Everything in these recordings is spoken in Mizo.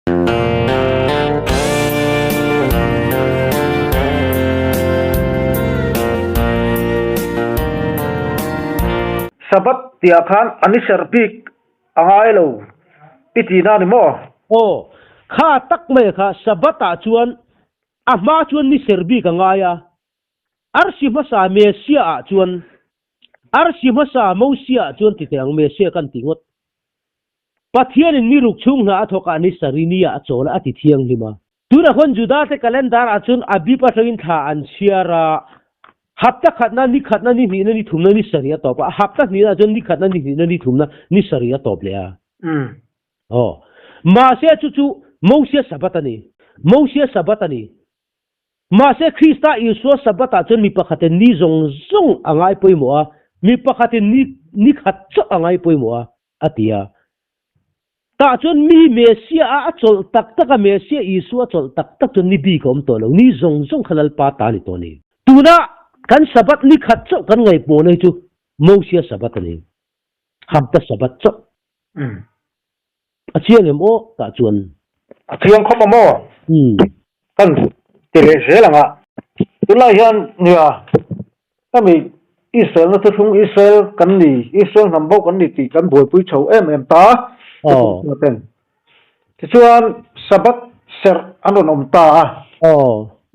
Sabbath tihah khan a ni serh bik a ngai lo i tihna a ni maw? Aw, kha tak mai kha Sabbath ah chuan a hma chuan ni serh bik a ngai a, Arsi hmasa Messiah ah chuan Arsi hmasa Mosia ah chuan ti teh ang Messiah kan ti ngawt. Pathianin mi ruk chhung hna a thawk ah ni sarih ni ah a chawl a, a ti thianghlim a. Tunah khawn Judate calendar ah chuan Abib atangin thla an chhiar a, hapta khatna, ni khatna, ni hnihna, ni thumna, ni sarih a tawp a, hapta hnihna ah chuan ni khatna, ni hnihna, ni thumna, ni sarih a tawp leh a. Aw. Mahse chu chu Mosia Sabbath a ni. Mosia Sabbath a ni. Mahse Krista Isua Sabbath ah chuan mi pakhatin ni zawng zawng a ngai pawimawh a, mi pakhatin ni ni khat chauh a ngai pawimawh a, a ti a. Tah chuan mi Messiah a a chawlh tak tak a, Messiah Isua a chawlh tak tak chuan ni bik a awm tawh lo, ni zawng zawng kha Lalpa ta a ni tawh a ni. Tuna kan Sabbath ni khat chauh kan ngaihpawhna hi chu Mosia Sabbath a ni, Hapta Sabbath chauh. A chiang em aw tah chuan. A chiang khawp a maw? Kan ti leh zel ang a. Tunlai hian nia hemi Israel na thuthlung Israel kan ni, Israel hnam bo kan ni tih kan buaipui chho em em ta. Ten. Tichuan Sabbath serh an rawn awm ta a.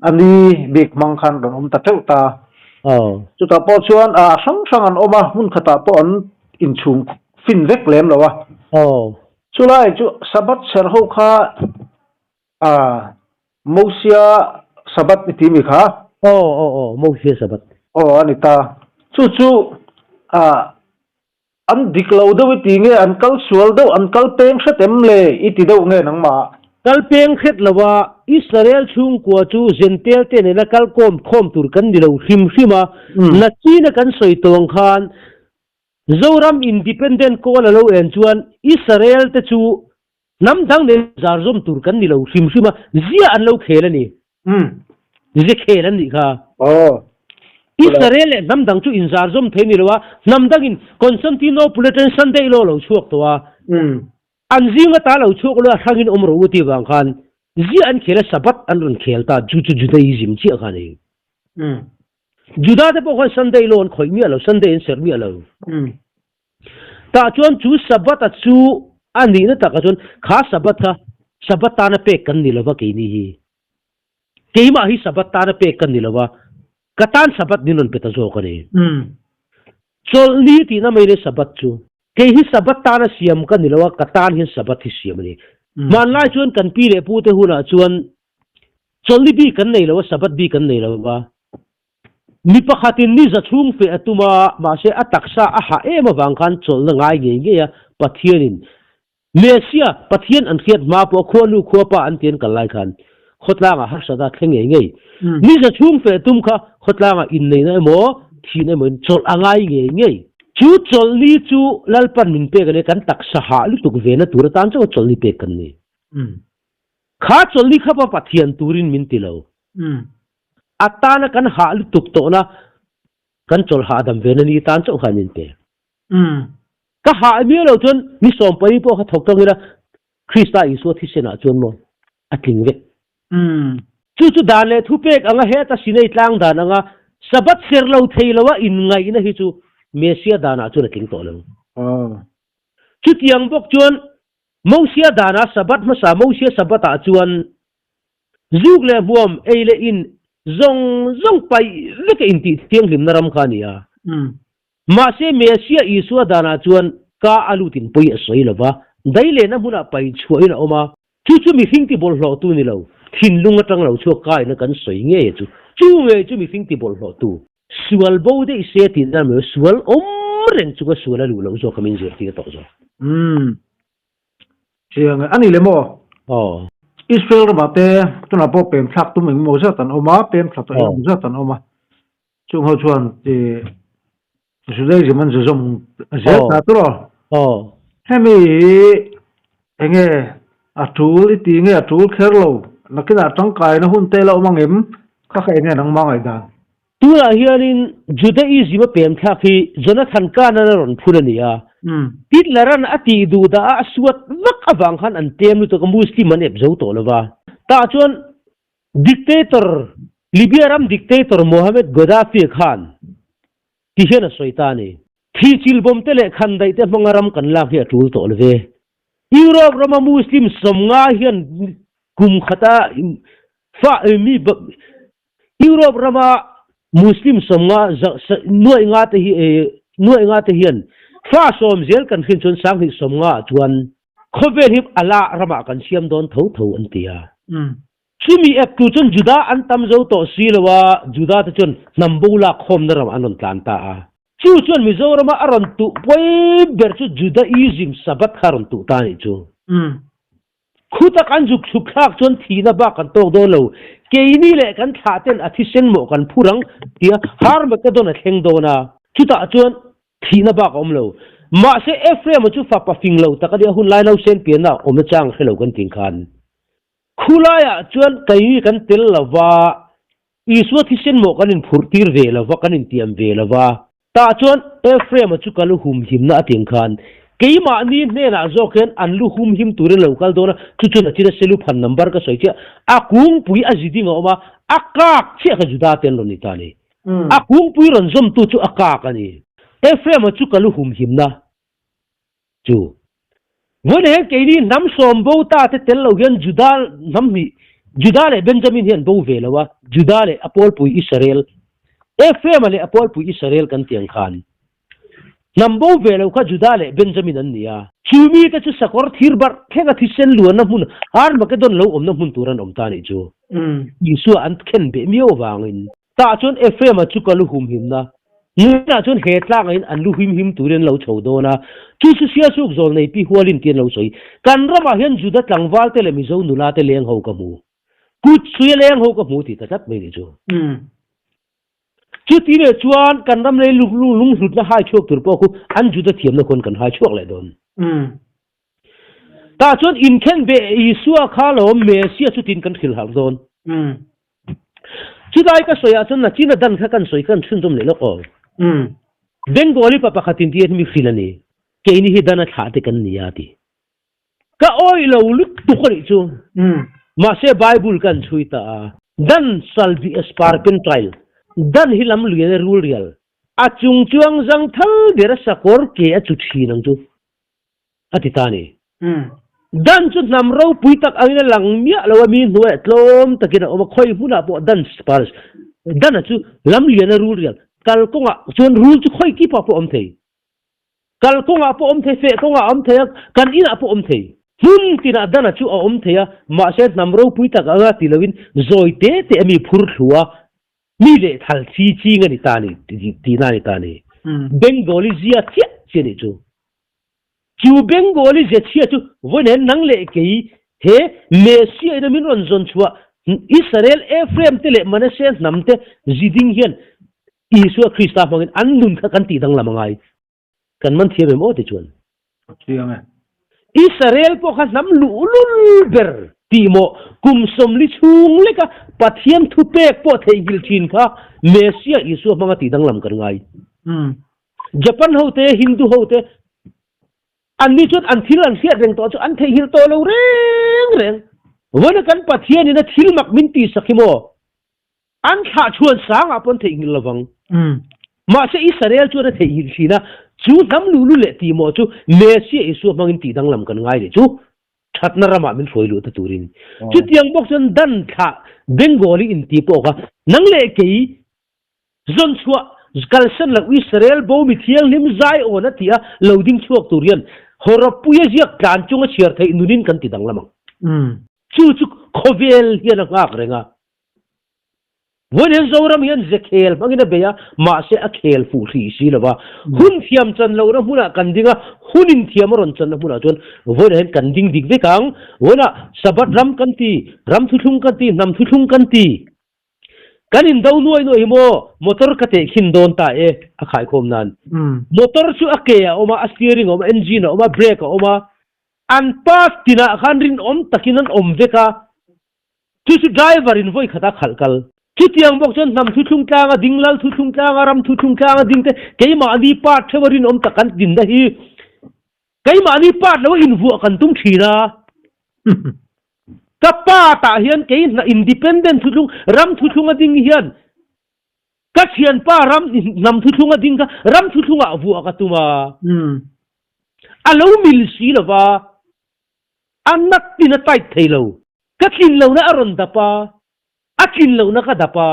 A ni bik hmang khan rawn awm ta teuh ta. Chutah pawh chuan a hrang hrang an awm a, hmun khatah pawh an inchhung fin vek lem lo a. Chulai chu Sabbath serh ho kha a Mosia Sabbath i ti mi kha? Aw aw aw Mosia Sabbath. Aw a ni ta. Chu chu a an dik lo deuh i ti nge an kal sual deuh an kal peng hret em le i ti deuh nge nangmah? Kal peng hret lo a, Israel chhungkua chu Zentel te nena kal kawm khawm tur kan ni lo hrim hrim a, Nachina kan sawi tawh ang khan Zoram Independent kawl a lo en chuan Israel te chu Hnam dang nen zar zawm tur kan ni lo hrim hrim a, zia an lo khel a ni. Zia khel an nih kha. Israel leh hnam dang chu inzar zawm thei ni lo a, hnam dangin Constantinople atangin Sunday law lo chhuak tawh a, an zinga ta lo chhuak lo a hrangin awm rawh u tih vang khan zia an khel a, Sabbath an rawn khel ta, chu chu Judaism chiah kha a ni. Juda te pawh khan Sunday law an khawih miah lo, Sunday an serh miah lo. Tah chuan chu Sabbath-a chu a nihna takah chuan kha Sabbath kha Sabbath tana pek kan ni lova keini hi. Keimah hi Sabbath tana pek kan ni lova, ka tan Sabbath min rawn pe ta zawk a ni. Chawlhni tihna mai le Sabbath chu. Kei hi Sabbath tana siam ka ni lo a, ka tan hian Sabbath hi siam a ni. Hmanlai chuan kan pi leh pute hunah chuan chawlhni bik kan nei lo a, Sabbath bik kan nei lo va. Mi pakhatin ni za chhung feh a tum a, mahse a taksa a hah em avang khan chawlhna ngai ngei ngei a, Pathianin Messiah, Pathian an hriat hma pawh khua nu khua pa an ti an kal lai khan khawtlangah harsatna a thleng ngei ngei. Ni za chhung feh tum kha khawtlangah inneihna emaw, thihna emaw in chawlh a ngai ngei ngei. Chu chawlhni chu Lalpan min pek a nia, kan taksa hah lutuk vena tur atan chauh a chawlhni pek kan ni. Kha chawlhni kha pa Pathian turin min ti lo. A tana kan hah lutuk tawhna kan chawlh hahdam ve na ni tan chauh khan min pe. Ka hah miau lo chuan ni sawmpali pawh kha thawk tawng ila Krista Isua thisenah chuan maw a tling vek. Chu chu dan leh thupek anga heta Sinai tlang dan anga Sabbath ser lo thei loa inngaihna hi chu Messia danah chuan a tling tawh lo. Chutiang bawk chuan Mosia dana Sabbath hmasa Mosia Sabbath-ah chuan Zuk leh hmuam, ei leh in zawng zawng paih vek a intih thianghlimna ram kha a ni a. Mahse, Messiah Isua danah chuan ka a lutin pawi a sawi lo va, dai lehna hmunah pai chhuahin a awm a. Chu chu mihring ti bawlhhlawhtu ni lo, thinlung atang lo chhuak kaina kan sawi ngei a chu. Chu ngei chu mihring ti bawlhhlawhtu. Sual bo daih se tih dan mai, sual awm reng chunga sual a luh loh zawk kha min zirtir tawh zawk. Chiang e. A ni le maw? Aw. Israel ramah te tunah pawh pem thlak tum eng emaw zat an awm a, pem thla tawh eng emaw zat an awm a. Chung ho chuan ti Judaism an zu zawm zel ta tur aw. Aw. Hemi hi enge a tul i ti nge a tul kher lo, nakinah tangkaina hun te la awm ang em? Kha kha enge nangmah ngaihdan? Tunah hianin Judaism a pem thlak hi Jonathan Kahn-an a rawn phun a ni a. Hitler-a'n a tih duh dah a a suat vak avang khan an tlem lutuk a, Muslim an ep zo tawh lo va. Tah chuan dictator, Libya ram dictator Mohammed Gaddafi khan ti hian a sawi ta a ni. Thi chilbawm te leh khandaih te hmanga ram kan lak hi a tul tawh lo ve. Europe rama Muslim sawmnga hian kum khata fa mi Europe rama Muslim sawmnga nuaih nga te hi nuaih nga te hian fa sawm zel kan hrin chuan sanghnih sawmnga ah chuan khawvel hi ala ramah kan siam dawn tho tho an ti a. Chumi ep tu chuan Juda an tam zo tawh si lo a, Juda te chuan hnam bo lak khawmna ramah an rawn tlan ta a. Chu chuan Mizorama a rawn tuh pawi ber chu Judaism Sabbath kha a rawn tuh ta a nih chu. Khuta kan zuk chhuk thlak chuan thihna bak kan tawk dawn lo. Keini leh kan thlah ten a thisen mawh kan phur ang tia Harmageddon a thleng dawn a. Chutah chuan thihna bak a awm lo. Mahse Ephraim-a chu fapa fing lo tak a nia hun lai nausen pianna awmna chang hre lo kan ting khan. Khulaiah chuan keini kan tel lo va, Isua thisen mawh kan inphurh tir ve lo va, kan intiam ve lo va. Tah chuan Ephraim-a chu ka lu humhimna a ting khan, keimahni hnenah zawk hian an lu humhim turin a lo kal dawn a, chu chuan a china selu phan number ka sawi chiah, a kungpui a ziding a awm a, a kak chiah kha Juda te an rawn ni ta a ni. A kungpui rawn zawmtu chu a kak a ni. Ephraim-a chu ka lu humhimna chu. Vawiin hian keini hnam sawm bo ta te tel lo hian Juda hnam hnih, Juda leh Benjamin hi an bo ve lo a, Juda leh a pawlpui Israel, Ephraim-a leh a pawlpui Israel kan tih ang khan hnam bo ve lo kha Juda leh Benjamin an ni a. Chu mite chu sakawr thir barh thlenga thisen luanna hmun Armageddon lo awmna hmun tur an awm ta a nih chu. Isua an khen beh miau avangin. Tah chuan Ephraim-a chu ka lu humhimna nunah chuan he tlangah in an lu himhim turin an lo chho dawn a, chu chu Siasuk zawl nei pi hualin tiin an lo sawi. Kan ramah hian Juda tlangval te leh Mizo nula te leng ho ka hmu. Kut suia leng ho ka hmu tih ta tlat mai ni chu. Chuti leh chuan kan ram lei lunghlutna hai chhuak tur pawh khu an Juda thiamna khuan kan hai chhuak leh dawn. Tah chuan inkhen beh Isua kha lo Messia chutin kan hrilh harh dawn. Chulai ka sawi ah chuan nachina dan kha kan sawi kan chhunzawm leh lawk aw. Bengali pa pakhat in ti mi hrilh a ni. Keini hi dan a thlah te kan ni a ti. Ka awih lo lutuk a nih chu. Mahse Bible kan chhui ta a. Dan shall be a sparpentile. Dan hi lam lui a rul rial. A chung chuang zang thal ber a sakawr ke a chu thin ang chu. A ti ta a ni. Dan chu hnam ropui tak angin a lang miah lo a, mi hnuaiah tlawm takin a awm a, khawi hmunah pawh dan spurs, dan a chu lam lian a rul rial, kalkawngah chuan rul chu khawi kipah pawh a awm thei, kalkawngah pawh a awm thei, feh kawngah a awm thei a, kan inah pawh a awm thei. Hmun tinah dan a chu a awm thei a, mahse hnam ropui tak anga ti loin zawi te te a mi phur thlu a, mi leh thal chi ching a ni ta a ni tihna a ni ta a ni. Bengali zia chiah chiah a nih chu. Chu Bengali ze chhia chu vawiin nang leh kei he Messia ina min rawn zawn chhuah Israel Ephraim te leh Manasseh hnam te ziding hian Isua Krista hmangin an nun kha kan tih danglam a ngai. Kan man thiam em aw ti chuan. Chiang e. Israel pawh kha hnam luhlul ber tih maw kum sawmli chhung leka Pathian thupek pawh theihnghilh thin kha Messia Isua hmanga tih danglam kan ngai. Japan ho te, Hindu ho te, anni chuan an thil an hriat reng tawh chu an theihnghilh tawh lo reng reng. Vawiin kan Pathian in a thil mak min tihsak hi maw? An thlah chhuan sangah pawh an theihnghilh lo vang. Mahse Israel chuan a theihnghilh thin a, chu hnam luhlu leh tihmawh chu Messia Isua hmangin tih danglam kan ngai leh chu thatna ramah min hruai luh ta turin. Chutiang bawk chuan dan thlah Bengali inti pawh kha nang leh kei Zawn chhuah kalsan loh Israel bo mi thianghlim zai awn a ti a, lo ding chhuak tur hian hawrawppuia ziak tlan chunga chhiar theih nunin kan ti danglam ang. Chu chu khawvel hian a nghak reng a. Vawiin hian Zoram hian ze khel hmangin a bei a, mahse a khel fuh hrih si lo va. Hun thiam chan lohna hmunah kan ding a, hun inthiam a rawn channa hmunah chuan vawiinah hian kan ding dik vek ang. Vawiinah Sabbath ram kan ti, ram thuthlung kan ti, hnam thuthlung kan ti. Kan in do nuai nuai hi maw motor ka teh khin dawn ta e a khaikhawm nan. Motor chu a ke a awm a, a steering a awm a, engine a awm a, brake a awm a, an pass tinah khan rinawm takin an awm vek a, chu chu driver in vawi khat a khalh kal. Chutiang bawk chuan hnam thuthlung tlanga ding, lal thuthlung tlanga, ram thuthlung tlanga ding te keimahni part theuha rinawm tak kan dinna hi. Keimahni part lo a invuah kan tum thin a. Ka part ah hian kei hna independent thuthlung, ram thuthlung a ding hian ka thianpa ram hnam thuthlung a ding kha ram thuthlung ah vuah ka tum a. A lo mil si lo va, a nat tin a tight thei lo. Ka tlin lohna a rawn dap a. A tlin lohna ka dap a,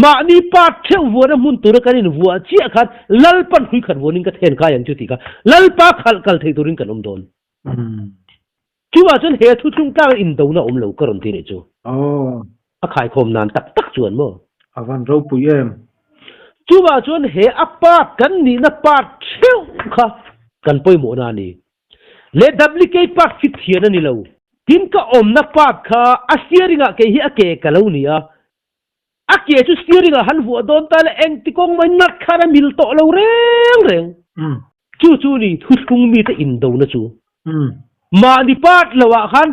mahni part theuh vuahna hmun tura kan invuah chiah khan Lalpan hrui khat vuanin ka then kai ang chu tih kha Lalpa khalh kal thei turin kan awm dawn. Chuvah chuan he thuthlung tlanga indona awm lo ka rawn ti nih chu. A khaikhawm nan tak tak chuan maw? A van ropui em? Chuvah chuan he a part kan nihna part theuh kha kan pawimawhna a ni. Le duplicate part fit thian a ni lo. Tin ka awmna part kha a steering ah kei hi a ke ka lo ni a. A ke chu steering ah han vuah dawn ta le engti kawng mai nat khan a mil tawh lo reng reng. Chu chu ni thuthlung mite indona chu. Mahni part lo ah khan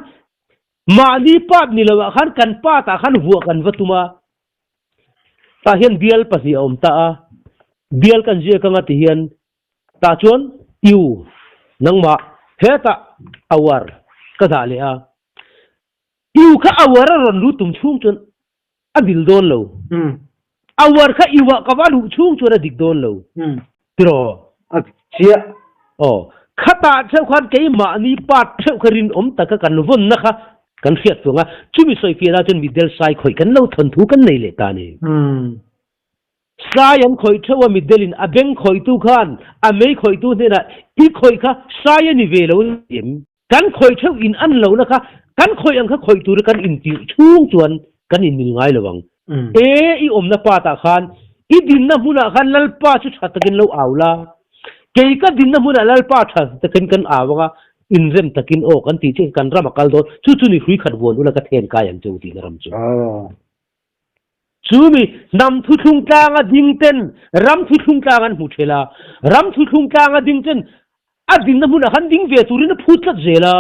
mahni part ni lo ah khan kan part ah khan vuah kan va tum a. Tah hian bial pahnih a awm ta a. Bial kan ziak anga ti hian Tah chuan U, nangmah hetah hour ka dah leh a. U kha hour a rawn lut tum chhung chuan a bil dawn lo. Hour kha U ah ka va luh chhung chuan a dik dawn lo. Tiraw? A dik chiah. Aw, khatah theuh khan keimahni part theuh kha rinawm taka kan vawnna kha kan hriat chuang a, chumi sawifiahna chuan mitdel sai khawih kan lo thawnthu kan nei leh ta a ni. Sai an khawih theuh a mitdelin a beng khawihtu khan a mei khawihtu hnenah i khawih kha sai a ni ve lo em? Kan khawih theuh in an lohna kha kan khawih ang kha khawih tura kan intirh chhung chuan kan inmil ngai lo ang. E i awmna patah khan i dinna hmunah khan Lalpa chu tha takin lo au la, kei ka dinna hmunah Lalpa tha takin kan au anga inrem takin aw kan tih chiah kan ram a kal dawn, chu chu ni hrui khat vuan ula ka then kai ang che u tihna ram chu. Chu mi hnam thuthlung tlanga ding ten ram thuthlung tlang an hmu ṭhel a, ram thuthlung tlanga ding ten a dinna hmunah khan ding ve turin a phut tlat zel a.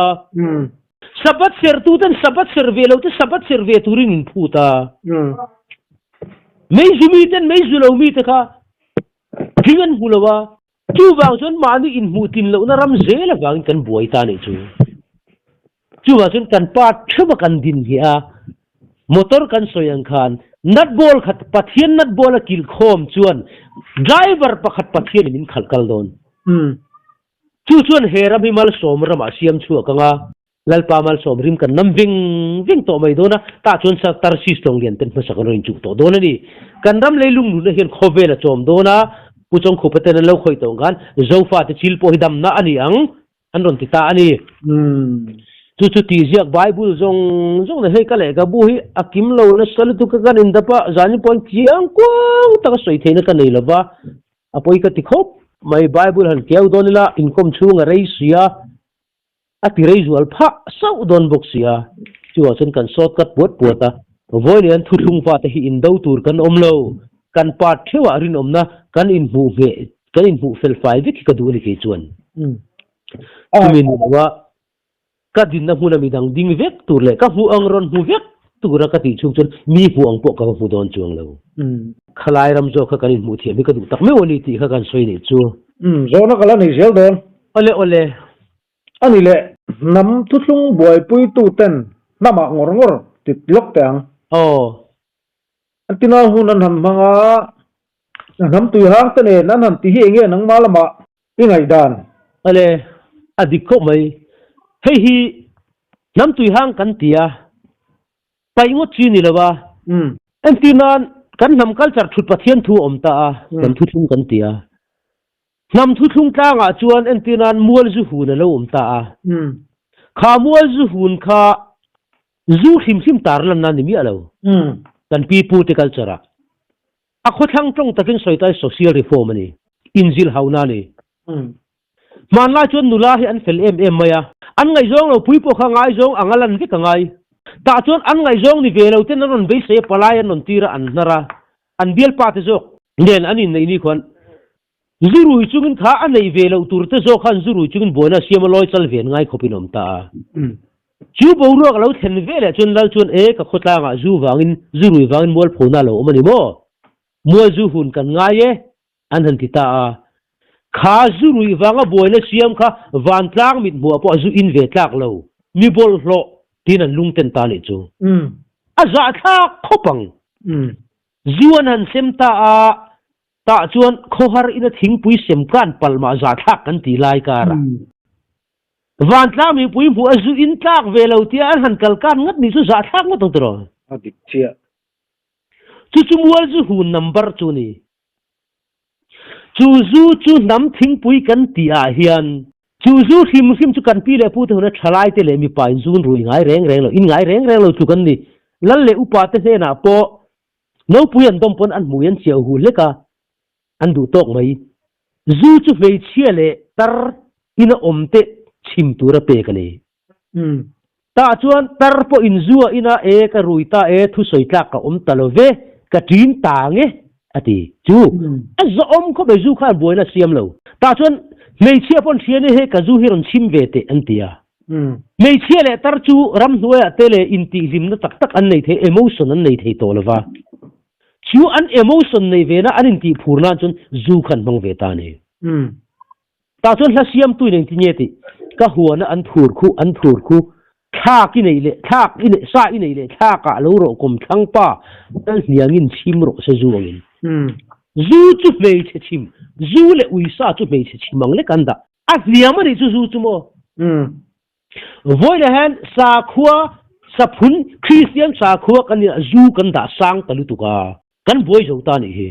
Sabbath sertu ten Sabbath ser ve lo te Sabbath ser ve turin in phut a. Meizu mi ten meizu lo mi te kha ding an hmu lo a, chuvang chuan mahni inhmuh tlin lohna ram zel avangin kan buai ta nih chu. Chuvang chuan kan pa theuh a kan din hi a, motor kan sawi ang khan nut ball khat Pathian nut ball a kilh khawm chuan driver pakhat Pathianin min khalh kal dawn. Chu chuan he ram hi malsawm ramah siam chhuak ang a, Lalpa malsawm rim kan nam veng veng tawh mai dawn a, tah chuan sa Tarsis lawng lian ten hmasa kan rawn inchuh tawh dawn a ni. Kan ram leilung nunna hian khawvel a chawm dawn a, Pu Chawngkhupa ten an lo khawih tawh ang khan Zofate chil pawh hi damna a ni ang. An rawn ti ta a ni. Chu chu tihziak Bible zawng zawng leh hei ka lehkhabu hi a kim lo nasa lutuk a kan indap a, zanin pawhin chiang kuang taka sawi theihna ka nei lova, a pawi ka ti khawp mai. Bible han keu dawn ila inkawm chhung a rei si a, a ti rei zual phah sauh dawn bawk si a, chuvang chuan kan sawt kat puat puat a, vawiin hian thuthlung fate hi indo tur kan awm lo, kan part theuhah rinawmna kan inhmuh ngheh Kan inhmuh fel fai vek hi ka duh a ni kei chuan. Chumi ni loa ka dinna hmuna midang ding vek tur leh ka hmuh ang rawn hmu vek tura ka tih chhung chuan mi hmuh ang pawh ka va hmu dawn chuang lo. Khalai ram zawk kha kan inhmuh thiam hi ka duh tak meuh a ni tih kha kan sawi nih chu. Zawhna ka la nei zel dawn. Awle awle. A ni leh, hnam thuthlung buaipuituten hnamah ngawr ngawr tit lawk teh ang. Aw. An tina hun an han hmang a, a hnam tui hang te nen an han ti hi enge nangmah lamah i ngaihdan? Ale, a dik khawp mai. Hei hi hnam tui hang kan ti a, paih ngawt chi ni lo a. Entir nan kan hnam culture thut Pathian thu a awm ta a, hnam thuthlung kan ti a. Hnam thuthlung tlangah chuan entir nan mual zu hun a lo awm ta a. Kha mual zu hun kha Zu hrim hrim tar lanna ni miah lo. Kan pi pu te culture ah. A khawthlang tawng takin sawi ta hi social reform a ni. Inzil hauna a ni. Hmanlai chuan nula hi an fel em em mai a. An ngaihzawng lo pui pawh kha ngaizawng anga lan vek a ngai. Tah chuan an ngaihzawng ni ve lo ten an rawn beisei a palai an rawn tir a an hnar a. An bialpa te zawk nen an inneih ni khuan Zu rui chungin kha a neih ve loh tur te zawk khan zu rui chungin buaina siam a lawi chal ve an ngai khawpin awm ta a. Chu boruak a lo thlen ve leh chuan Lal chuan e ka khawtlangah zu vangin zu rui vangin mualphona a lo awm a ni maw? Mual zu hun kan ngai e an han ti ta a. Kha zu ruih vanga buaina siam kha vantlang mit hmuh ah pawh a zu in ve tlak lo, mi bawlhhlawh tiin an lungten ta nih chu. A zahthlak khawp ang. Zu an han sem ta a, tah chuan khawhar ina thingpui sem kan palh mah zahthlak kan ti lai kar a. Vantlang mipui hmuh a zu in tlak ve lo tia an han kal kan ngat nih chu zahthlak ngawt ang tiraw? A dik chiah. Chu chu mual zu hun number chu ni. Chu zu chu hnam thingpui kan tih ah hian chu zu hrim hrim chu kan pi leh pu te huna thalai te leh mipa in zun rui ngai reng reng lo, in ngai reng reng lo tluk an ni. Lal leh upa te hnenah pawh nopui an dawm pawn an hmuh hian chiau hu hlek a, an duh tawk mai. Zu chu hmeichhia leh tar ina awm te chhim tura pek a ni. Tah chuan tar pawh in zu a in a, E ka rui ta e, thusawi tlak ka awm ta lo ve, ka ṭin ta nge, a ti. Chu a zawhawm khawp mai, zu khan buaina a siam lo. Tah chuan hmeichhia pawn hria nia, hei ka zu hi rawn chhim ve teh, an ti a. Hmeichhia leh tar chu ramhnuaiah te leh intihhlimna tak tak an nei thei, emotion an nei thei tawh lo va. Chu an emotion nei ve na, an intihphur nan chuan zu kha an hmang ve ta a ni. Tah chuan hla siamtuin engtin nge tih ka huana an thur khu, an thur khu, thlak i neih leh thlak i neih, sa i neih leh thlakah lo rawh kawm thlang pa lal hniangin chhim rawh se zu angin. Zu chu hmeichhe chhim, zu leh uisa chu hmeichhe chhim ang lek an dah. A hniam a nih chu zu chu maw? Vawiinah hian sakhua, saphun, Kristian sakhua kan nih ah zu kan dah sang ta lutuk a, kan buai zo ta nih hi.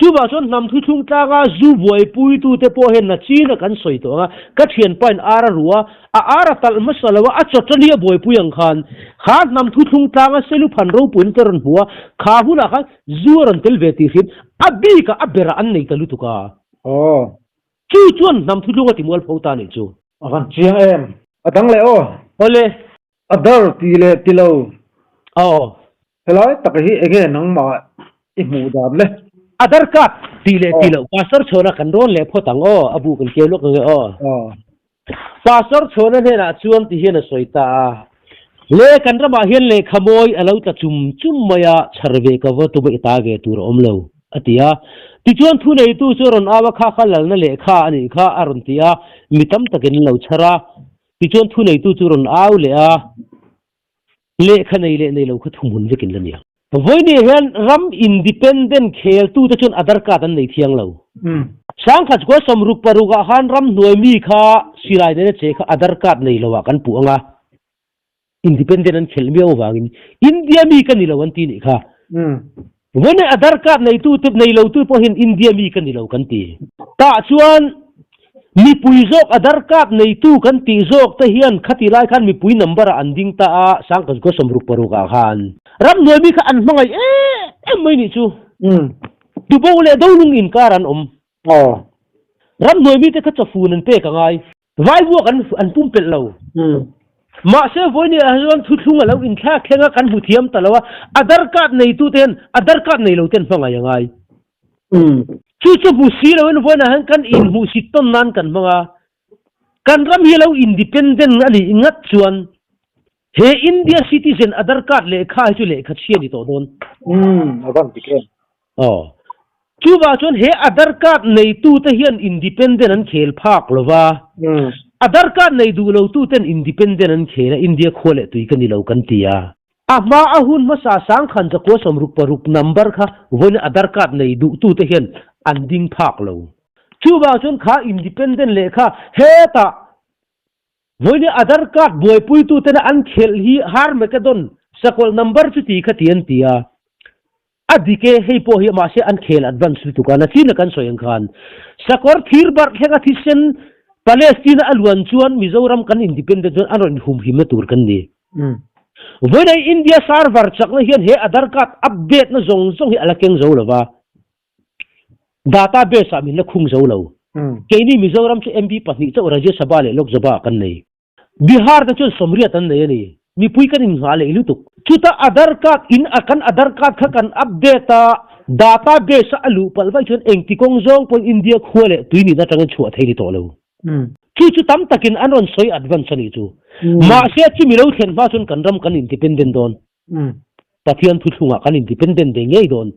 Chuvah chuan hnam thuthlung tlanga zu buaipuitute pawh hian nachina kan sawi tawh ang a, ka thianpain ar a ruh a, a ar a talh hmasa lo a, a chawtani a buaipui ang khan, kha hnam thuthlung tlanga Seluphan ropuina te rawn hmu a, kha hunah khan zu a rawn tel ve tih hrim, a bikah a berah an nei ta lutuk a. Aw. Chu chuan hnam thuthlung a timual pho ta nih chu. A van chiang em? A dang leh aw. Awle. A dar ti leh ti lo. Aw. Helai tak hi enge nangmah i hmuh dan le? A dar card ti leh ti lo Pastor Chhuana kan rawn leh phawt ang aw, a bu kan keu lawk ange aw. Aw. Pastor Chhuana hnenah chuan ti hian a sawi ta a, Le kan ramah hian lehkha mawi a lo tla chum chum mai a, chhar ve ka va tum a i ta ve tur a awm lo, a ti a. Tichuan thuneitu chu a rawn au a, kha kha lalna lehkha a nih kha a rawn ti a, mi tam takin an lo chhar a. Tichuan thuneitu chu a rawn au leh a, Lehkha nei leh nei lo kha thuhmun vekin la ni ang. Vawiin hian ram independent kheltute chuan Aadhaar card an nei thiang lo. Sangkhat kua 66 ah khan ram hnuai mi kha silai nena che kha Aadhaar card nei lo ah kan puh ang a, independent an khelh miau avangin India mi ka ni lo an ti nih kha. Vawiin Aadhaar card neitu te nei lo tu pawhin India mi ka ni lo kan ti. Tah chuan mipui zawk Aadhaar card neitu kan tih zawk te hian khati lai khan mipui number ah an ding ta a, Sangkazgua 66 ah khan. Ramhnuai mi kha an hmangaih em em mai nih chu. Tubo leh Dolung inkar an awm. Ramhnuai mite kha chawfun an pek a ngai. Vaivuak an an pumpelh lo. Mahse vawiin ah chuan thuthlung a lo inthlak thleng a, kan hmu thiam ta lo a, Aadhaar card neitu te hian Aadhaar card nei lo ten hmangaih a ngai. Chu chu hmu si lo in vawiin ah hian kan inhmuhsit tawn nan kan hmang a, kan ram hi a lo independent a nih ngat chuan he India citizen Aadhaar card lehkha hi chu lehkha chhia ni tawh dawn. A van dik em. Aw. Chuvang chuan he Aadhaar card neitute hian independent an khel phak lo va, Aadhaar card nei duh lotuten independent an khel a, India khua leh tui ka ni lo kan ti a. A hma a hun hmasa sangkhan zakua 66 number kha vawiin Aadhaar card nei duhtute hian an ding phak lo. Chuvang chuan kha independent lehkha hetah Vawiin Aadhaar card buaipuitutena an khelh hi Harmagedon sakawlh number chu ti kha ti an ti a. A dik e, hei pawh hi mahse an khel advance lutuk a, nachin a kan sawi ang khan sakawr thir barh thleng a thisen Palestine a luan chuan Mizoram kan independent chuan an rawn inhumhimna tur kan ni. Vawiin ai India server chakna hian he Aadhaar card update na zawng zawng hi a la keng zo lo va. Data base ah min la khung zo lo. Keini Mizoram chu MB pahnih chauh Rajya Sabha leh Lok Sabha ah kan nei. Bihar te chuan sawmriat an nei a ni. Mipui kan innghah leh lutuk. Chuta Aadhaar card in a kan Aadhaar card kha kan update a, data base a a luh palh vaih chuan engti kawng zawng pawhin India khua leh tui nihna atangin chhuah thei ni tawh lo. Chu chu tam takin an rawn sawi advance a nih chu. Mahse chumi lo thlen hma chuan kan ram kan independent dawn. Pathian thuthlungah kan independent ve ngei dawn.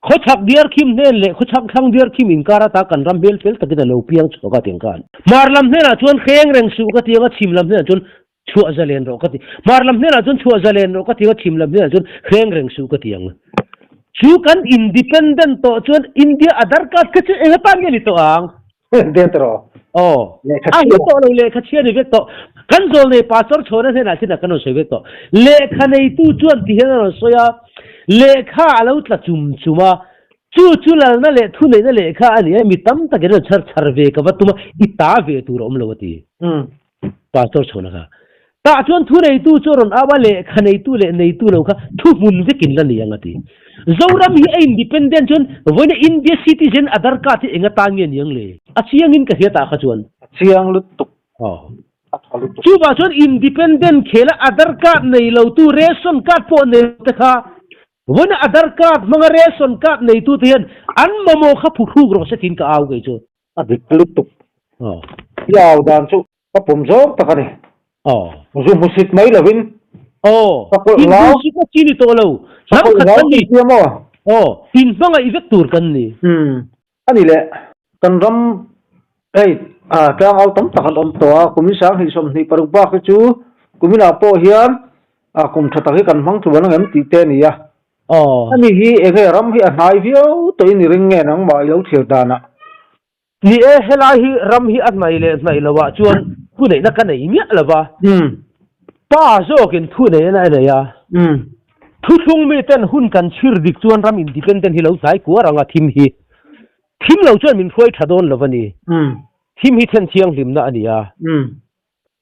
Khawchhak diarkhim hnen leh khawchhak thlang diarkhim inkar ata kan ram hmel fel takin a lo piang chhuak a tiang khan. Hmar lam hnenah chuan hreng reng suh ka ti ang a, chhim lam hnenah chuan chhuah zalen rawh ka ti. Hmar lam hnenah chuan chhuah zalen rawh ka ti ang a, chhim lam hnenah chuan hreng reng suh ka ti ang. Chu kan independent tawh chuan India Aadhar card kha chu eng atan nge ni tawh ang? Den tawh rawh. Aw. Lehkha A chhia. hi tawh lo lehkha chhia ni vek tawh. Kan zawl nei pastor chhawna hnenah chinah kan rawn sawi vek tawh. Lehkha neitu chuan ti hian a rawn sawi a, lehkha a lo tla chum chum a, chu chu lalna leh thuneihna lehkha a ni a, mi tam takin an rawn chhar chhar ve ka va tum a, i ta ve tur a awm lo a ti. Pastor chhawna kha. Tah chuan thuneitu chu a rawn au a, lehkha neitu leh neitu lo kha thuhmun vekin la ni ang a ti. Zoram hi a independent chuan vawiina India citizen Aadhar card hi eng atan nge ni ang le? A chiangin ka hria tah kha chuan. A chiang lutuk. Aw. A tha lutuk. Chuvah chuan independent khela Aadhar card nei lotu ration card pawh nei lo te kha vawiina Aadhar card hmanga ration card neitu te hian an mamawh kha phuhruk rawh se tiin ka au kei chu. A dik lutuk. Aw. I au dan chu Ka pawm zawng tak a ni. Aw. Zu hmusit mai lovin. Aw. Ka kawlh ngau. Inhmusit a chi ni tawh lo. Ka kawlh ngau tih sia maw? Aw. Inhmangaih vek tur kan ni. Umm. A ni le. Kan ram hei tlangau tam tak an awm tawh a, kumin 2026 bak hi chu kuminah pawh hian kum tha tak hi kan hmang tluan angem tih te a ni a. Aw. A ni hi enge ram hi a hnai viau tawhin i ring nge nangmah i lo thlir danah? Ni e, helai hi ram hi a hnaih leh hnaih lo ah chuan thuneihna ka nei miah lo va. Pa zawkin thuneihna a nei a. Thuthlung miten hun kan chhir dik chuan ram independent hi lo hnai kuar ang a, thim hi. Thim lo chuan min hruai tha dawn lo a ni. Thim hi then thianghlimna a ni a.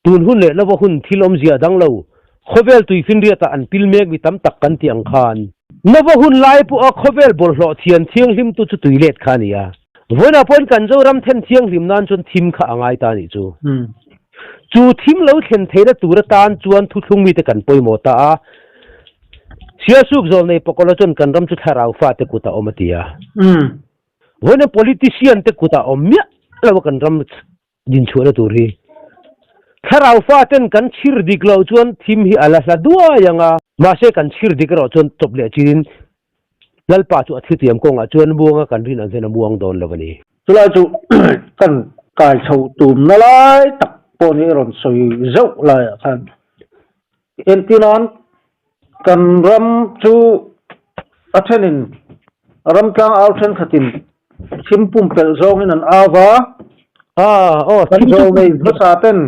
Tun hun leh lova hun thil awmzia dang lo, khawvel tuifinriatah an pil mek mi tam tak kan tih ang khan. Nova hun lai pawha khawvel bawlhhlawh thian thianghlimtu chu tui let kha a ni a. Vawiinah pawhin kan Zoram then thianghlim nan chuan thim kha a ngai ta a nih chu. Chu thim lo thlen theihna tur atan chuan thuthlung mite kan pawimawh ta a. Sialsuk zawlnei pakawla chuan kan ram chu thlarau fate kut a awm a ti a. Vawiina politician te kut a awm miah lo a kan ram Dinchhuahna tur hi thlarau faten kan chhir dik loh chuan thim hi a la hla duai ang a, mahse kan chhir dik erawh chuan tawp leh chin Lalpa chu a thutiam kawngah chuan muanga kan rin ang hian a muang dawn lo a ni. Chulai chu kan kai chho tumna lai tak pawh ni rawn sawi zeuh laiah khan entirnan kan ram chu a thenin ramtlang au thenkhatin Thim pumpelh zawngin an au va. Ah, aw, Kan thim chu zawng nei hmasa ten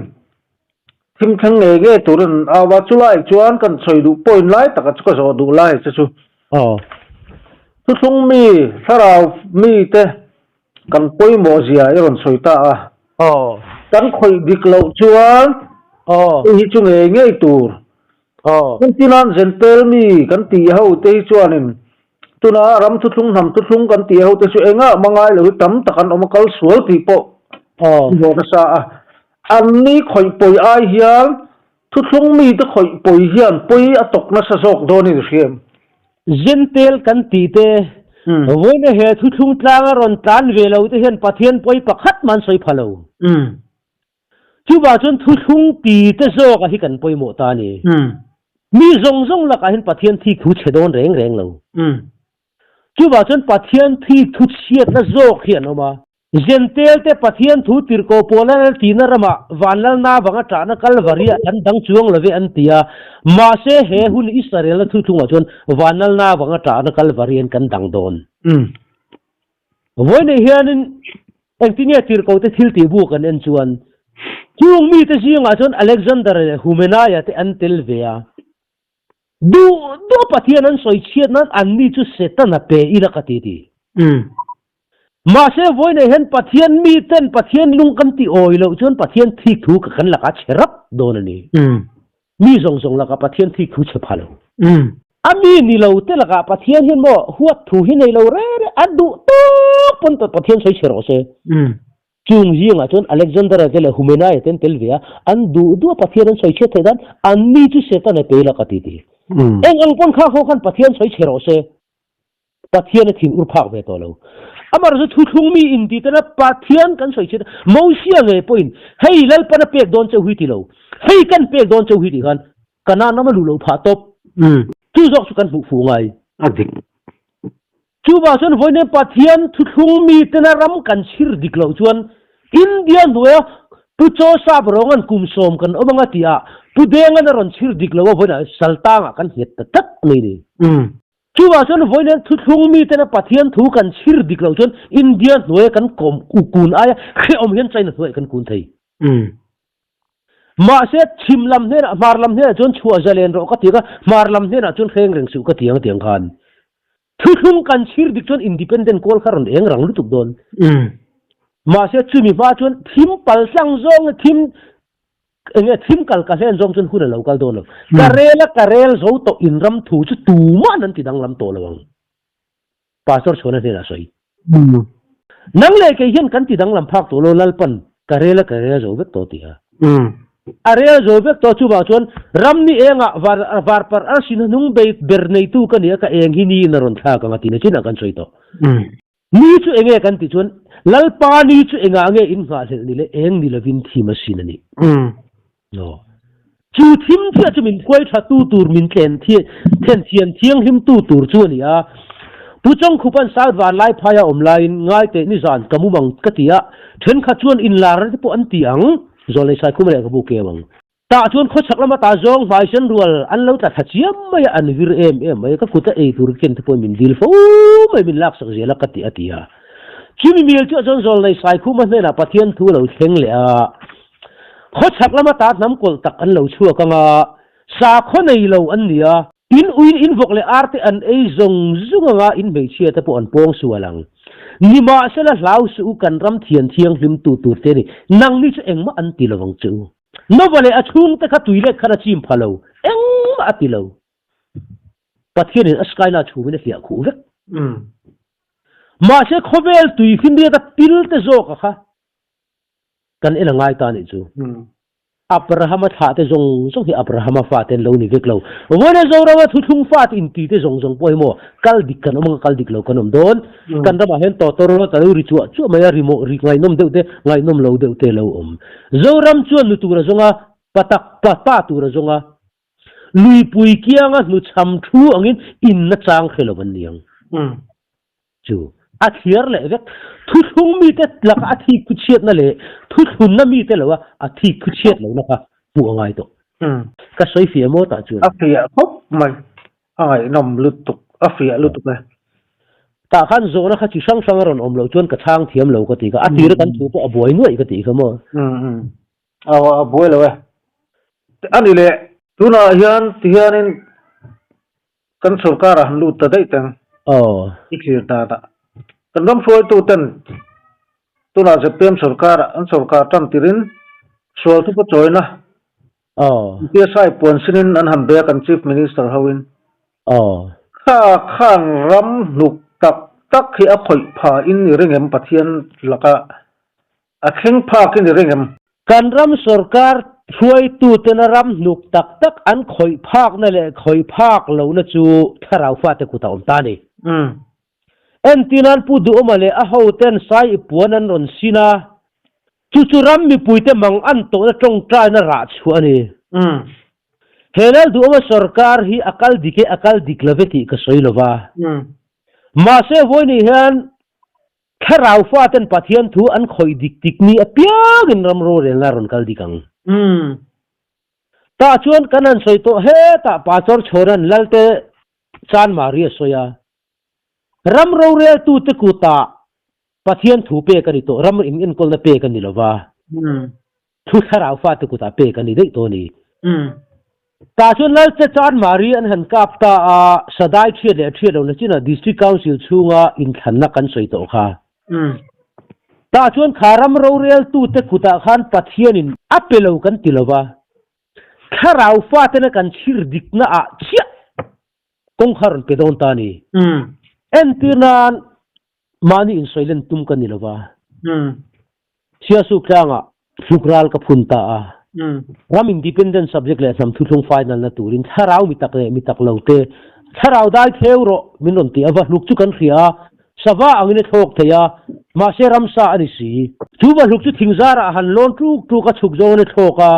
thim thleng ngei ngei turin an au va, chulai chuan kan sawi duh point lai taka chu ka zawh duh lai che chu. Aw. Thuthlung mi, thlarau mi te kan pawimawh zia i rawn sawi ta a. Aw. Kan khawih dik loh chuan Aw. hei hi chu ngei ngei tur. Aw. Engtinan Zentel mi kan tih ho te hi chuanin tuna ram thuthlung hnam thuthlung kan tih ho te chu engah hma ngai lo hi tam tak an awm a, kal sual tih pawh Aw. i hlawh nasa a. Anni khawih pawi ai hian thuthlung mi te khawih pawi hian pawi a tawk nasa zawk dawn in i hria em? Zentel kan tih te, vawiina he thuthlung tlanga rawn tlan ve lo te hian Pathian pawi pakhat mah an sawi pha lo. Chuvah chuan thuthlung ti te zawka hi kan pawimawh ta a ni. Mi zawng zawng lakah hian Pathian thik thu chhe dawn reng reng lo. Chuvah chuan Pathian thik thu chhiatna zawk hi an awm a. Zentel te Pathian thu tirhkoh pawl an tina ramah Vanlalna vanga ṭahna Kalvaria an dang chuang lo ve an ti a. Mahse he hun Israelna thuthlungah chuan Vanlalna vanga ṭahna Kalvarian kan dang dawn. Vawiinah hianin engtin nge tirhkoh te thil tih bu kan en chuan chung mite zingah chuan Alexander leh Humenaia te an tel ve a. Duh duh Pathian an sawi chhiat nan anni chu Setana pe ila ka ti ti. Mahse vawiinah hian Pathian miten Pathian lung kan ti awi loh chuan Pathian thik thu ka kan lakah chhe rap dawn a ni. Mi zawng zawng lakah Pathian thik thu chhe pha lo. A mi ni lo te lakah Pathian hian maw huat thu hi nei lo re re a duh tawk pawn Pathian sawi chhe rawh se. Chung zingah chuan Alexander-a te leh Humenaia te an tel ve a, an duh duh a Pathian an sawi chhiat theih dan an ni chu Setana pe ila ka ti ti. Eng ang pawn kha ho khan Pathian sawi chhe rawh se. Pathian a thin ur phak ve tawh lo. Amaherawhchu thuthlung mi inti tena Pathian kan sawi chhiat a, Mosia ngei pawhin hei Lalpan a pek dawn cheu hi ti lo, hei kan pek dawn cheu hi tih khan Kanaan ram a luh loh phah tawp. Chu zawk chu kan hmuh fuh ngai. A dik. Chuvang chuan vawiin Pathian thuthlung mitena ram kan chhir dik loh chuan India hnuaia Pu Chaw Sap Rawnga'n kum sawm kan awm anga tihah Pu Denga'n a rawn chhir dik lo a vawiinah Saltangah kan nghet ta tlat mai ni. Chuvang chuan vawiin thuthlung mitena Pathian thu kan chhir dik loh chuan India hnuaia kan kawm kun aia hrehawm hian China hnuaiah kan kun thei. Mahse, chhim lam hnenah, hmar lam hnenah chuan chhuah zalen rawh ka ti ang a, hmar lam hnenah chuan hreng reng suh ka ti ang tiang khan. Thuthlung kan chhir dik chuan independent kawl kha rawn eng rang lutuk dawn. Mahse, chumi hma chuan thim pal tlang zawng thim eng nge thim kal ka hlen zawng chuan hun a lo kal dawn lo. Ka rel a ka rel zo tawh in ram thu chu tuma'n an ti danglam tawh lo ang. Pastor Chhuana hnenah sawi. Nang leh kei hian kan ti danglam phak tawh lo Lalpan ka rel a ka rel zo vek tawh ti a. A rel zo vek tawh chuvang chuan ram ni engah var varpar arsin hnung bei ber neitu ka ni a ka eng hi ni in a rawn thlak ang a tihna chinah kan sawi tawh. Ni chu enge kan tih chuan Lalpa ni chu engah nge in nghahhlelh ni le eng ni lovin thim a sin a nih. Aw. Chu thim chiah chu min khuai tha tu tur, min tlen then thian thianghlim tu tur chu a ni a. Pu Chawngkhupan South Vanlai phaia awm laiin ngaiteh nizan ka mumang ka ti a, thenkhat chuan inlarna te pawh an ti ang, Zawlnei Saikhuma leh ka bu keu ang. Tah chuan khawchhak lama ta zawng hmaisen rual an lo tla thla chiam mai a, an vir em em mai a, ka kut a ei tur ken te pawhin min dil fo mai, min laksak zel a ka ti a ti a. Chumi mil chu a chuan Zawlnei Saikhuma hnenah Pathian thu a lo thleng leh a. Khawchhak lama ta hnam kawlh tak an lo chhuak ang a, sakhaw nei lo an ni a. In uin in vawk leh ar te an ei zawng zung ang a, in hmeichhia te pawh an pawng sual ang. Nimahsela hlau suh u kan ram thian thianghlim tu tur te ni, nangni chu engmah an ti lovang che u. Nova leh a chhungte kha tui let khan a chim pha lo, engmah a ti lo. Pathianin a skyla chhumin a hliah khuh vek. Mahse khawvel tui finriat a pil te zawk a kha. Kan en a ngai ta nih chu. Abrahama thlah te zawng zawng hi Abrahama fate an lo ni vek lo. Vawiina Zorama thuthlung fate inti te zawng zawng pawh hi maw kal dik kan awm anga kal dik lo kan awm dawn. Kan ramah hian tawtawr rawt a lo ri chuah chuah mai a, ri maw ri ngaihnawm deuh te ngaihnawm lo deuh te a lo awm. Zoram chuan nu tur a zawng a, pa tak pa pa tur a zawng a. Luipui kianga hnuchham thu angin inna chang hre lo an ni ang. Chu a thliar leh vek. Thuthlung mite laka a thik thu chhiatna leh thuthlunna mite loa a thik thu chhiat lohna kha hmuh a ngai tawh. Ka sawi fiah maw tah chuan? A fiah khawp mai. A ngaihnawm lutuk. A fiah lutuk e. Tah khan zawhna kha chi hrang hrang a rawn awm loh chuan ka chhang thiam lo ka ti kha. A tira kan thu pawh a buai nuaih ka tih kha maw? A buai lo e. A ni leh. Tunah hian tihianin Kan sorkar ah han lut ta daih teng. Aw. I thlir dan ah. Kan ram hruaitu ten tunah zpm sorkar ah an sorkar tan tirin sual thupa chawina Aw. PSI puan sinin an han bei a kan Chief Minister ho in. Aw. Kha khan ram hnuk tak tak hi a khawih pha in i ring em Pathian laka A thleng phak i ni reng em? Kan ram sorkar hruaitutena ram hnuk tak tak an khawih phakna leh khawih phak lohna chu thlarau fate kut a awm ta a ni. Entirnan Pu Duhawma leh a hoten sai i puan an rawn sin a, chu chu ram mipuite mang an tawhna tawngtaina rah chhuah a ni. He Lal Duhawma sorkar hi a kal dik e a kal dik lo ve tih ka sawi lo va. Mahse vawiin hian Thlarau faten Pathian thu an khawih dik tik ni apiangin ram rorelna a rawn kal dik ang. Tah chuan kan han sawi tawh hetah Pastor Chhawra'n Lalte Chanmari a sawi a, Ram roreltute kutah Pathian thu pek a ni tawh, ram in enkawlna pek a ni lo va, Thu thlarau fate kutah pek a ni daih tawh a ni. Tah chuan Lalche Chanmari an han kap ta a, Sadai thiat leh thiat lohna chinah District Council chhunga inthlanna kan sawi tawh kha. Tah chuan kha ram roreltute kutah khan Pathianin a pe lo kan ti lo va, thlarau fatena kan chhir dikna ah chiah kawngkha rawn pe dawn ta a ni. Entir nan mahni insawilen tum ka ni lo va. Siasuk tlangah hluk ral ka phun ta a. Ram independent subject leh hnam thuthlung final na turin thlarau mi tak leh mi tak lo te thlarau dai theu rawh min rawn ti a, va hluk chu kan hria a, sava angin a thlawk thei a, mahse ramsa a ni si. Chu va hluk chu thingzarah a han lawn tuk tuk a, chhuk zawngin a thlawk a,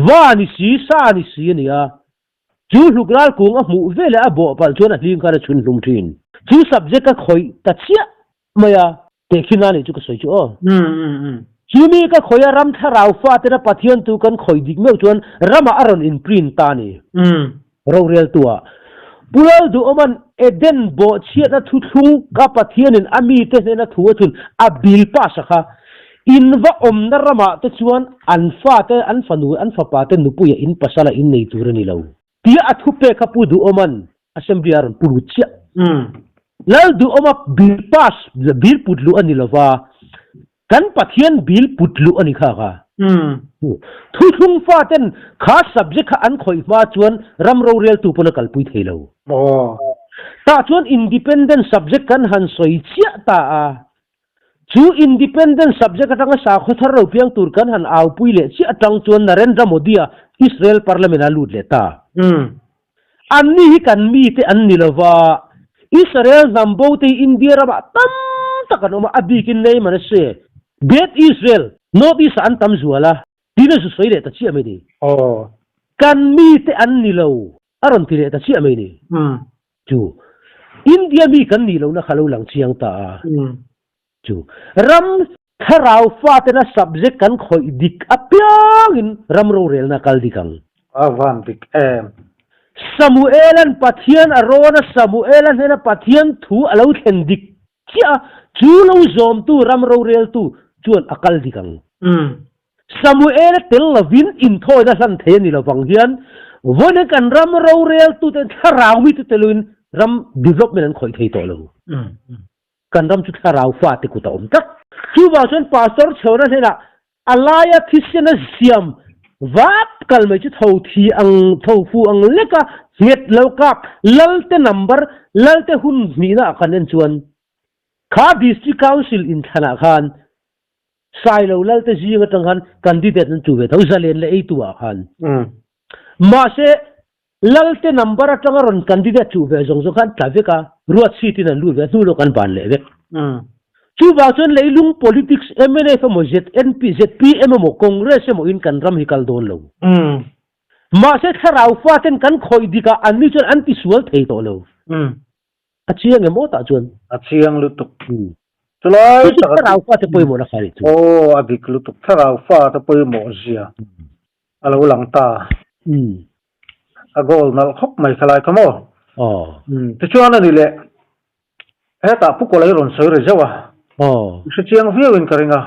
va a ni si, sa a ni si a ni a. Chu hluk ral kung a hmuh veleh a bawh palh chuan a hling khan a chhun hlum thin. Chu subject ka khawih ta chiah mai a, tehkhin a nih chu ka sawi chu aw. Chu mi ka khawih a ram thlarau fatena Pathian tu kan khawih dik meuh chuan ramah a rawn inprint ta a ni. Roreltu ah Pu Lalduhawma'n Eden bawhchhiatna thuthlung ka Pathianin a mite hnena thu a thun a bill pass a kha. In va awmna ramah te chuan an fate, an fanu, an fapa te nupuia in pasala in nei tur a ni lo. Tia a thupek kha Pu Duhawma'n Assembly a rawn pu lut chiah. Lalduhawma bill pass, bill put luh a ni lova, Kan Pathian bill put luh a ni kha kha. Thuthlung faten kha subject kha an khawih hma chuan ram roreltu pawn a kalpui thei lo. Tah chuan independent subject kan han sawi chiah ta a. Chu independent subject atanga sakhaw thar lo piang tur kan han aupui leh chiah atang chuan Narendra Modi-a Israel parliament a lut leh ta. Anni hi kan mite an ni lova, Israel hnam bo te hi India ramah tam tak an awm a, a bikin nei man a se. Beth Israel, North East ah an tam zual a, tiin a zu sawi leh ta chiah mai ni. Kan mite an ni lo, a rawn ti leh ta chiah mai ni. Chu India mi kan nih lohna kha lo lang chiang ta a. Chu ram thlarau fatena subject kan khawih dik apiangin ram rorelna kal dik ang. A van dik em. Samuela'n Pathian a rawn a, Samuela hnena Pathian thu a lo thlen dik chiah a, chu lo zawmtu ram roreltu chuan a kal dik ang. Samuela tel lovin inthawina hlan thei a ni lovang hian vawiin kan ram roreltuten thlarau mite teluin ram development an khawih thei tawh lo. Kan ram chu thlarau fate kut a awm tlat. Chuvang chuan Pastor Chhawna hnenah a laia thisena siam vap kal mai chu tho thi ang tho fu ang leka nghet lo kap Lalte number Lalte hun hnihna ah kan en chuan kha District Council inthlanah khan Sailo Lalte zing atang khan candidate an chu ve tho zalen leh eitu ah khan mahse Lalte number atanga rawn candidate chuh ve zawng zawng kha an tla vek a, ruat seat in an lut ve a, hnu lawk an ban leh vek. Chuvang chuan leilung politics mnf emaw ZNP, zpm emaw Congress emaw in kan ram hi kal dawn lo. Mahse thlarau faten kan khawih dik ah anni chuan an tisual thei tawh lo. A chiang em aw tah chuan? A chiang lutuk. Chulai tak a Thlarau fate pawimawh na kha nih chu. Aw a dik lutuk. Thlarau fate pawimawh zia a lo lang ta. A goal nalh khawp mai khalai kha maw? Aw. Tichuan a ni leh hetah Pu Kawla hi rawn sawi ri zeuh a. Aw. I hre chiang viau in ka ring a.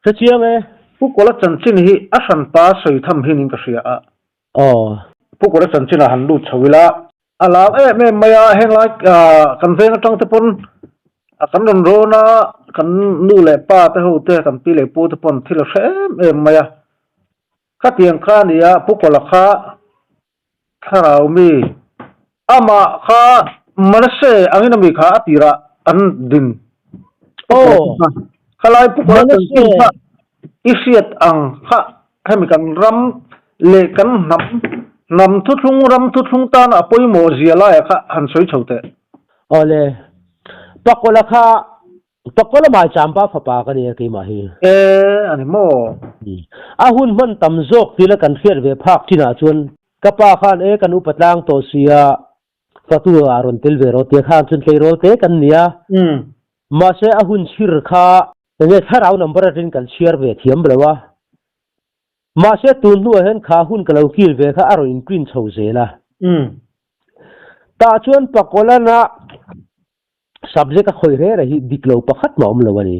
Hre chiang e. Pu Kawla chanchin hi a hranpa sawi tham hin in ka hria a. Aw. Pu Kawla chanchin ah han lut chho ila. A lar em em mai a, henglai kan veng atang te pawn kan rawn rawn a, kan nu leh pa te ho te, kan pi leh pu te pawn thil a hre em em mai a. Khatiang kha a ni a, Pu Kawla kha thlarau mi, amah kha Manase angin ami kha a tirah an din. Aw. Khalai Pu Kawla chanchin kha i hriat ang kha hemi kan ram leh kan hnam hnam thuthlung ram thuthlung tana a pawimawh zia laia kha han sawi chho teh. Awle, Pakawla kha Pakawla Maichamba fapa ka nia keimah hi. E, a ni maw? A hun hman tam zawk tila kan hriat ve phak chinah chuan ka pa khan e kan upa tlang tawh sia fatu ah rawn tel ve rawh tia khan chuan tleirawl te kan nia. Mahse a hun chhir kha enge thlarau number aṭin kan chhiar ve thiam lo a. Mahse tun hnuah hian kha hun ka lo kil ve kha a rawn in print chho zel a. Tah chuan Pakolana subject a khawih reng reng hi dik lo pakhat mah awm lo a ni.